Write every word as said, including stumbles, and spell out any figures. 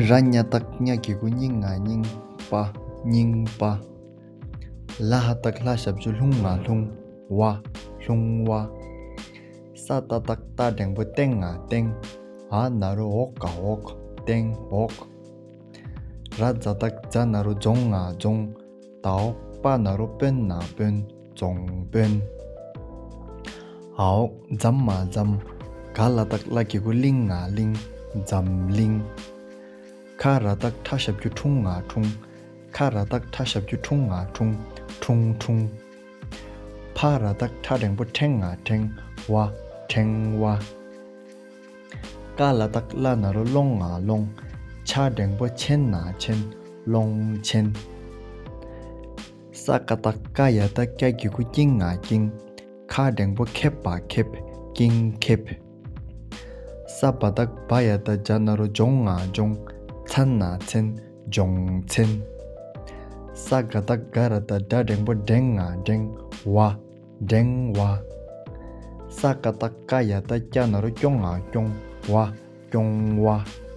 ར་ཉ་བཏགས་ཉ་གི་གུ་སྙིང་ང་སྙིང་། པ། སྙིང་པ། ལ་ཧ་བཏགས་ལྷ་ཞབས་ཀྱུ་ལྷུང་ང་ལྷུང་། བ། ལྷུང་བ། ས་ཏ་བཏགས་སྟ་འགྲེང་བུ་སྟེང་ང་སྟེང་། འ་ན་རོ་འོག་ག་འོག་སྟེང་འོག་ར་ཛ་བཏགས་ཛ་ན་རོ་རྫོང་ང་རྫོང་། ད་འོག་པ་ན་རོ་དཔོན་ན་དཔོན་རྫོང་དཔོན། འ་འོག་ཛམ་མ་ཛམ། ག་ལ་བཏགས་གླ་གི་གུ་གླིང་ང་གླིང་། འཛམ་གླིང་། ཁ་ར་བཏགས་ཁྲ་ཞབས་ཀྱུ་ཁྲུང་ང་ཁྲུང་། ཁ་ར་བཏགས་ཁྲ་ཞབས་ཀྱུ་ཁྲུང་ང་ཁྲུང་། ཁྲུང་ཁྲུང་། ཕ་ར་བཏགས་ཕྲ་འགྲེང་བུ་ཕྲེང་ང་ཕྲེང་། བ། ཕྲེང་བ། ཀ་ལ་བཏགས་ཀླ་ན་རོ་ཀློང་ང་ཀློང་། ཆ་འགྲེང་བུ་ཆེན་ན་ཆེན། ཀློང་ཆེན། ས་ཀ་བཏགས་སྐ་ཡ་བཏགས་སྐྱ་གི་གུ་སྐྱིང་ང་སྐྱིང་། ཁ་འགྲེང་བུ་ཁེབ་པ་ཁེབ། སྐྱིང་ཁེབ། ས་བ་བཏགས་བ་ཡ་བཏགས་བྱ་ན་རོ་ལྗོང་ང་ལྗོང་། མཚན་ན་མཚན། ལྗོང་མཚན། ས་ག་བཏགས་ག་ར་བཏགས་གྲ་འགྲེང་བུ་གྲེང་ང་གྲེང་། བ། གྲེང་བ། ས་ཀ་བཏགས་ཀ་ཡ་བཏགས་ཀྱ་ན་རོ་ཀྱོང་ང་ཀྱོང་། བ། ཀྱོང་བ།